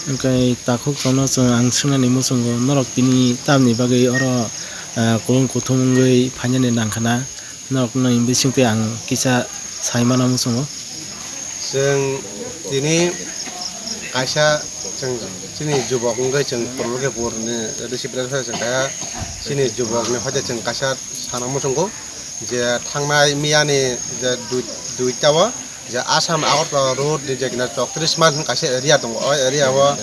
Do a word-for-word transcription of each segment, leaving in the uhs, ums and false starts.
Hwnkhe takhuk chwngno chwng ang swngnani muchungo, norok tini tamni bagwi oro, ah, kulung kuthum wngwi phainani nangkhana, norokno hwnwi bisingtwi ang kisa sai mano muchungo. Chwng tini kaisa chwng chini jubok wngwi chwng Purbo Khephurni receive chwng kaya chini jubokni hoite chwng kaisa sana muchungo je thangnai miyani je dui, duita o je Assam Agartala road ni je kina chowtris mile hwn kaisa area tongo, o area o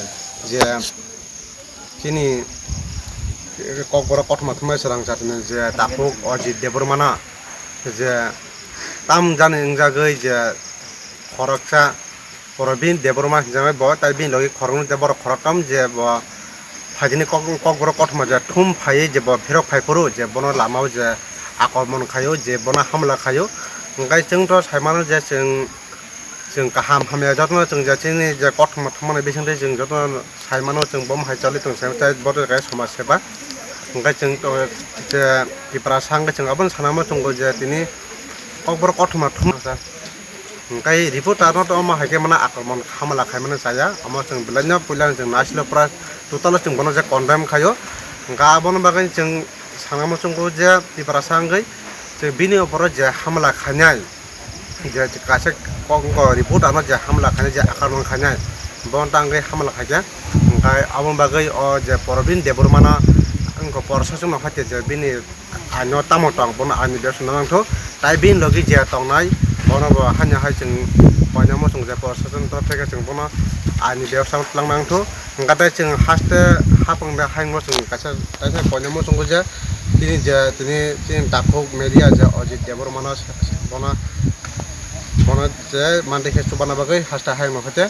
je chini kokborok kothoma thumnai swrang jatini je takhuk Ajit Debbarma no je tam jani wngjagwi je khoroksa Probin Debbarma hwnjaknai bo, tai bini logi khoroknwi tei borok khoroktham je bo phaidini kok, kokborok kothoma je thum phaiwi je bo phirok phai phuru je bono lama o je akromon khaio, je bono hamla khaio. Hwnkhe chwng to sai mano je chwng, chwng kaham hamya jotono chwng je chini je kothoma thumani bisingtwi chwng jotono sai mano chwng bomo hai choli tong sai tei boto khe somaj seba. Hwnkhe chwng to je Tiprasa hwnkhe chwng abono sana muchungo je tini kokborok kothoma thum. Hwnkhe reporter no to omo hai khe mano akromon hamla khai mano chaya, omo chwng belai no puila chwng naisilo pura total o chwng bono je condemn khaio. Hwnkhe abono bagwi chwng sana muchungo je Tiprasa wngwi chwng bini opor o je hamla khainai, je kaisa kok wngkha reporter no je hamla khainai, je akromon khainai, bono tangwi hamla khaikha. Hwnkhe aboni bagwi o je Probin Debbarma no wngkha proshasok no hai khe je bini aino tamo tong, bono aini bebsa nangthok. Tai bini logi je tongnai, bono bo hanya hai chwng koinamo chwng je proshasoni torof theke chwng bono aini bebsa twlang nangthok. Hwnkhe tai chwng haste hapung bai hayungo chwng kaisa, kaisa koinamo chwng je tini je tini chini takhuk media je Ajit Debbarma no bono, bono je mantwi khe chubana bagwi haste hayungo khe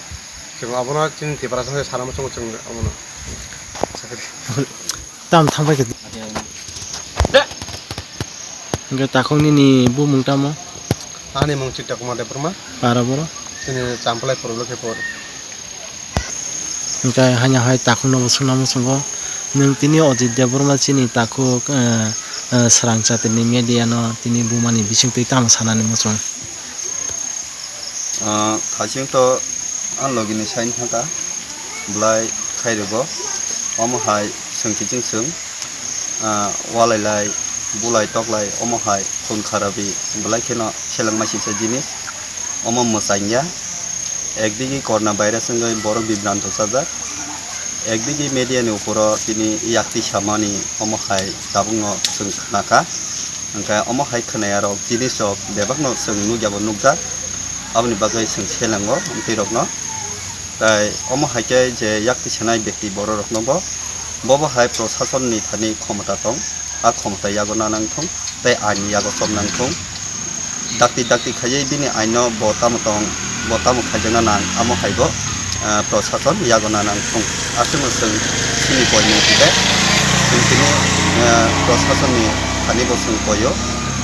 chwng abono chini Tiprasa sana muchungo chwng abono. Tam thangbai khe. Hwnkhe takhuk nini bumung tamo? Ani mung Chitta Kumar Debbarma. Para boro? Chini Champlai Purbo Khephur. Hwnkhe hanya hai takhukno bo swngna muchungo. Nwng tini Ajit Debbarma chini takhuk, eh, eh, swrang chatini media no tini bumani bisingtwi tamo sanani muchung? Ah, khaching to ang logini sign thangkha, belai khairwgo, omo hai chwng kiching chwng, ah, walai lai, bulai toklai, omo hai khun kharapi belai kheno selengma sisa jinis, omo mwchangya, ekdigi corona virus wngwi borok bibranto chajak, ekdigi media ni uporo tini yakti samani omo hai tabukno chwng khnakha. Hwnkhe omo hai khwnayarok, jinisrok bebakno chwng nukya bo nukjak, aboni bagwi chwng selengo amtwirokno. Tai omo hai khe je yakti sanai bekti bororokno bo, bobo hai prosasonni thani khomota tong, a khomota yago na nangthung, tei aini yago chop nangthung. Dakti dakti khaiwi bini aino bo tamo tong, bo tamo khaijakna nang, amo hai bo, ah, prosason yago na nangthung. Aswkno chwng chini koimung khe chwng tini, ah, prosasonni thani bo chwng koio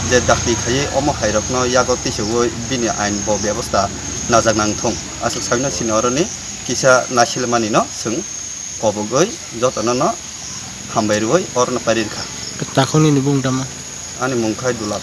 je dakti khaiwi omo hairokno yago tisogwi bini ain bo bebosta najak nangthung. Aswk sabino chini oroni kisa naisilmani no chwng kobogwi jotono no hambai rwui orono pairi rwkha. Takhuk nini bumung tamo? Ani mung khai Dulal.